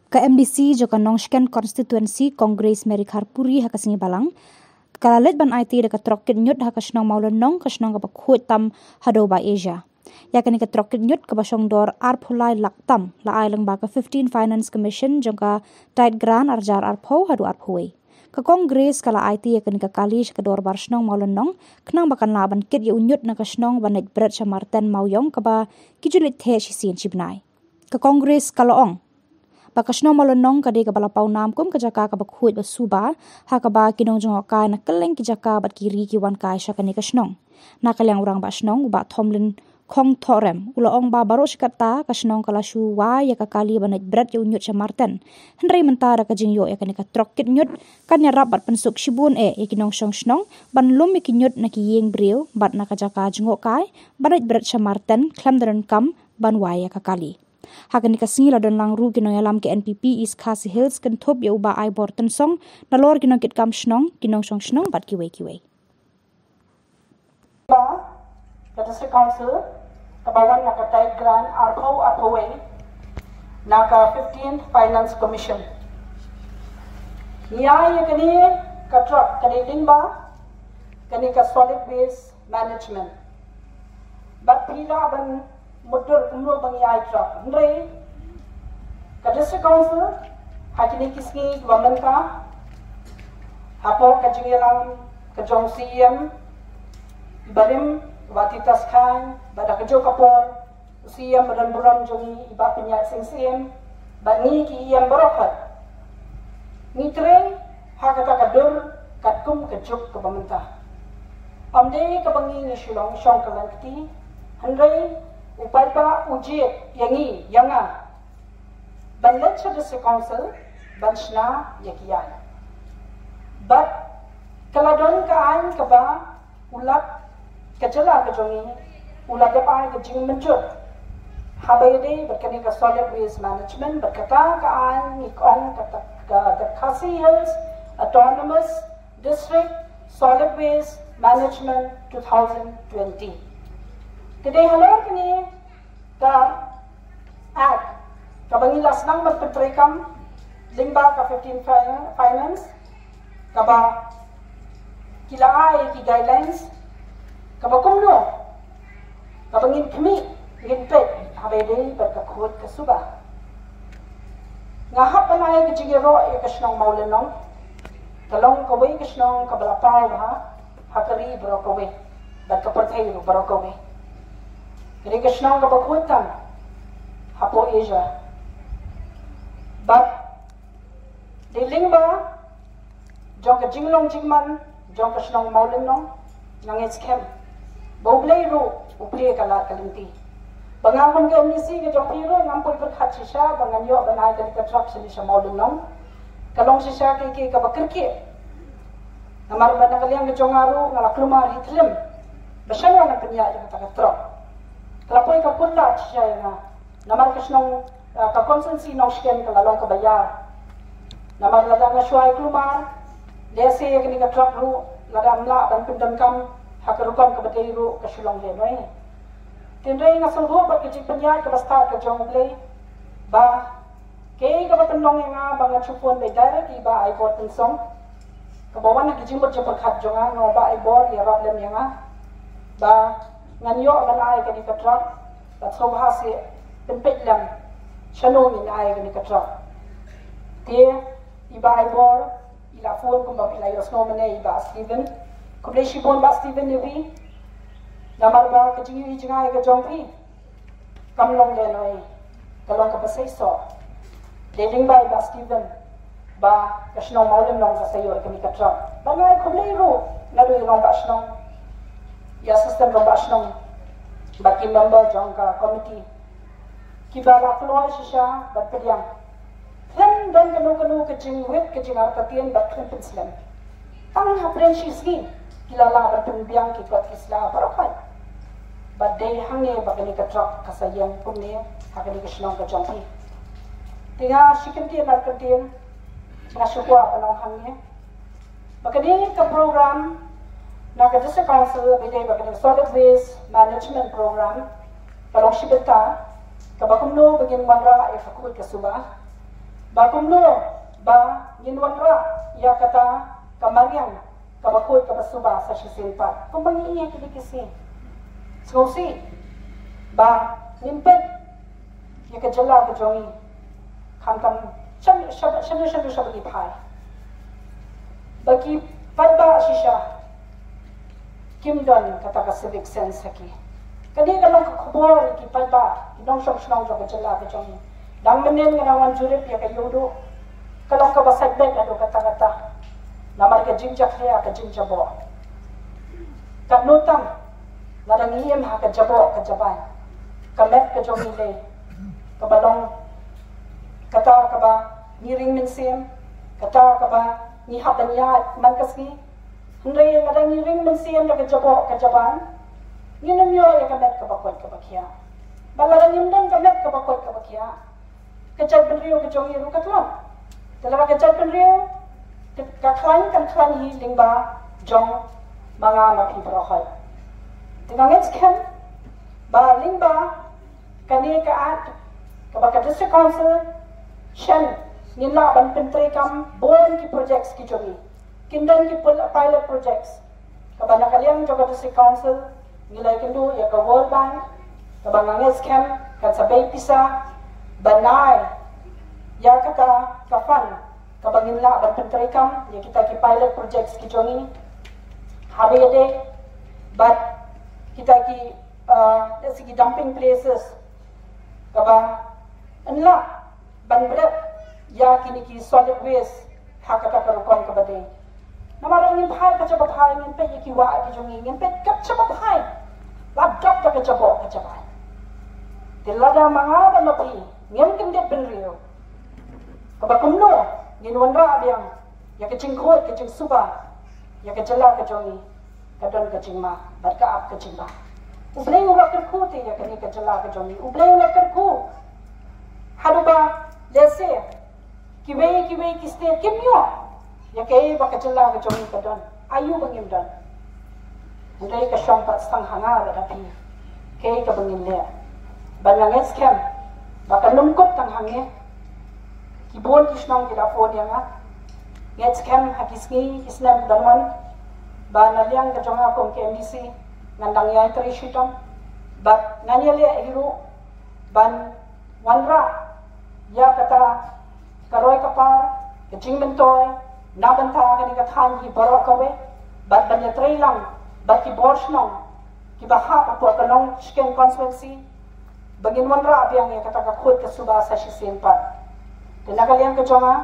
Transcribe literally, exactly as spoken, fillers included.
Ka M D C jong ka Nongshken Constituency Congress Mary Kharpuri ha ka sngi Balang ka la leit ban aiti da ka trok kit ñiut ha ka shnong Mawlynnong, ka shnong kaba khuid tam haduh ba Asia. Ïa kane ka trok kit ñiut kaba shong dor arphew lai lak tam la ai lyngba ka fifteen Finance Commission jong ka Tied Grant arhajar arphew haduh arphew wei. Ka Congress ka la aiti ïa kane ka kali sha ka dorbar shnong Mawlynnong khnang ba kan lah ban kit ïa u ñiut na ka shnong ba leit bret sha Marten Mawiong kaba ki ju leit theh shisien shibnai. Ka Congress ka la ong ba ka shnong Mawlynnong ka dei kaba la paw nam kum ka jaka kaba khuid ba suba, ha kaba ki nongjngohkai na kylleng ki jaka bad ki ri ki wan kai sha kane ka shnong. Na ka liang u rangbah shnong u Bah Thomlin Khongthorem u la ong ba baroh shi katta ka shnong ka la shu wai ïa ka kali ba leit bret ïa u ñiut sha Marten. Hynrei mynta da ka jingïoh ïa kane ka trok kit ñiut kan ïarap bad pynsuk shibun eh ïa ki nongshong shnong ban lum ïa ki ñiut na ki ïing briew bad na ka jaka jngohkai ba leit bret sha Marten khlem da donkam ban wai ïa ka kali. Ha kane ka sngi la don lang ruh ki nongïalam ka N P P East Khasi Hills kynthup ïa u Bah Aibor Tynsong, nalor ki nongkitkam shnong, ki nongshong shnong bad kiwei kiwei. Ba ka District Council kaba wan na ka Tied Grant arphew arphew wei na ka fifteenth Finance Commission. Ngi ai ïa kane ka trok kane lyngba kane ka solid waste management. Bad phi lah ban mutdur kumno ba ngi ai trok. Hynrei ka District Council ha kine ki sngi kiba mynta hapoh ka jingïalam ka jong C E M barim, Bah Titus Chyne, bad da kajuh ka por u C E M ba donburom jong ngi i Bah Pynïaid Sing Syiem, bad ngi ki E M baroh pat ngi trei ha kata ka dur katkum ka juk kaba mynta. Ym dei kaba ngi ngi shu long shong kylleng kti, hynrei u paidbah u jied ïa ngi ïa nga ban leit sha District Council ban shna ïa ki aiñ. Bad ka la don ka aiñ kaba u Lat ka jylla ka jong ngi u la dep ai ka jingmynjur haba ïadei bad kane ka solid waste management, bad kata ka aiñ ngi ong kata ka, ka Khasi Hills Autonomous District Solid Waste Management two thousand twenty. Te dei halor kane ka Act kaba ngi la sdang ban pyntreikam lyngba ka fifteen Fin-, Finance, kaba ki la ai ki guidelines kaba kumno kaba ngin khmih, ngin peit haba ïadei bad ka khuid ka suba. Nga hap ban ai ka jingïaroh ïa ka shnong Mawlynnong, ka long kawei ka shnong kaba la paw bha ha ka ri baroh kawei bad ka pyrthei ruh baroh kawei. Ka dei ka shnong kaba khuid tam hapoh Asia. Bad dei lyngba jong ka jinglong jingman jong ka shnong Mawlynnong, nga ngeit skhem ba U Blei ruh u plie ka lad ka lynti. Ba nga kum ka M D C ka jong phi ruh ngam poi pyrkhat shisha ba ngan ïoh ban ai ka, ka trok shane sha Mawlynnong. Ka long shisha ka, ka kaba kyrkieh. Namar ba na ka liang ka jong nga ruh nga la kulmar hi thlem ba shano ngan pynïaid ïa kata ka trok. Ka la poi ka kut lad shisha ïa nga. Namar ka shnong, ah, ka constituency Nongshken ka la long kaba ïar. Namar lada nga shu ai kulmar, lehse ïa kane ka trok ruh lada ym lah ban pyndonkam ha ka rukom kaba dei ruh ka shu long lehnoh. Hynrei nga sngewthuh bad ka jingpynïaid kaba stad ka jong U Blei ba kaei kaba pynlong ïa nga ba nga shu phone beit direct ïa i Bah Aibor Tynsong, kaba wan ha ki jingmut jingpyrkhat jong nga, nga ong Bah Aibor ïarap lem ïa nga ba ngan ïoh ban ai kane ka trok. Bad sngewbha seh pynpeit lem shano ngin ai kane ka trok. Te i Bah Aibor i la phone kumba phi la ïohsngew mynne, i Bah Steven. Khublei shibun Bah Steven ïa phi. Namar ba ka jingïohi jngai ka jong phi kam long lehnoh, ka long kaba seisoh. Dei lyngba i Bah Steven ba ka shnong Mawlynnong ka sa ïoh ïa kane ka trok. Bad nga ai khublei ruh naduh i rangbah shnong, i assistant rangbah shnong bad ki member jong ka committee kiba la kloi shisha bad pdiang. Khlem don kano kano ka jingwit ka jingartatien bad khlem pynslem. Tang hapdeng shi sngi ki la lah ban pynbiang ki kot ki sla baroh kai. Bad dei hangne ba kane ka trok ka sa ïeng kumne ha kane ka shnong ka jong phi. Te nga shi kyntien ar kyntien nga shu kwah ban ong hangne ba kane ka program na ka District Council ba dei ba kane ka Solid Waste Management Program ka long shi bynta kaba kumno ba ngin wanrah ïa ka khuid ka suba. Ba kumno ba ngin wanrah ïa kata ka mariang kaba khuid kaba suba sa shisien pat. Kumba ngi ïa kine ki sngi, sngewsih ba ngin peit ïa ka jylla ka jong ngi, khamtam shano shano shano shano shano ngi phai, ba ki paidbah shisha kim don kata ka civic sense ha ki. Kane ka long ka khubor ïa ki paidbah, ki nongshong shnong jong ka jylla ka jong ngi. Dang mynnin nga dang wan jurip ïa ka ïuhduh, ka long kaba sait beit haduh katta katta. Namar ka jingjakhlia ka jingjaboh. Katno tam lada ngi im ha ka jaboh ka jaban, ka met ka jong ngi lei, kaba long kata kaba ngi ring mynsiem, kata kaba ngi hap ban ïaid man ka sngi. Hynrei lada ngi ring mynsiem da ka jaboh ka jaban, ngin ym ïoh ïa ka met kaba koit kaba khiah. Bad lada ngim don ka met kaba koit kaba khiah, ka jaitbynriew ka jong ngi ruh ka tlot. Te lada ka jaitbynriew ka khlaiñ, kan khlaiñ hi lyngba jong ma nga ma phi baroh. Te nga ngeit skhem ba lyngba kane ka Act kaba ka District Council shen, ngin lah ban pyntreikam bun ki projects ki jong ngi. Kin don ki pil-, pilot projects kaba na ka liang jong ka District Council ngi la ïakynduh ïa ka World Bank, kaba nga ngeit skhem kan sa bei pisa ban ai ïa kata ka fund kaba ngin lah ban pyntreikam ïa kita ki pilot projects ki jong ngi. Haba ïadei bad kita ki, uh, let's say, ki dumping places, kaba yn lah ban bret ïa kine ki solid waste ha kata ka rukom kaba dei. Namar ngin phai ka jaba phai, ngin peit ïa ki wah ki jong ngi, ngin peit ka jaba phai, la dap da ka jaboh ka jaban. Te lada ma nga bad ma phi ngim kyndit bynriew, kaba kumno ngin wanrah biang ïa ka jingkhuid ka jingsuba ïa ka jylla ka jong ngi? Ka don ka jingma bad ka ap ka jingma. U Blei u la kyrkhu te ïa kane ka jylla ka jong ngi. U Blei u la kyrkhu haduh ba lehse kiwei kiwei ki state kim ïoh ïa kaei ba ka jylla ka jong ngi ka don. Aïu ba ngim don? Hynrei ka shong pat tang ha nga bad ha phi kaei kaba ngin leh. Bad nga ngeit skhem ba kan ym kut tang hangne. Ki bun ki shnong ki la phone ïa nga. Ngeit skhem ha ki sngi ki snem ban wan, ba na liang ka jong nga kum ka M D C ngan dang ïai trei shitom. Bad ngan ïaleh hi ruh ban wanrah ïa kata ka roi ka par, ka jingmyntoi na bynta kane ka thaiñ hi baroh kawei, bad ban ïatrei lang bad ki bor shnong kiba hap hapoh ka Nongshken constituency, ba ngin wanrah biang ïa kata ka khuid ka suba sa shisien pat. Te na ka liang ka jong nga,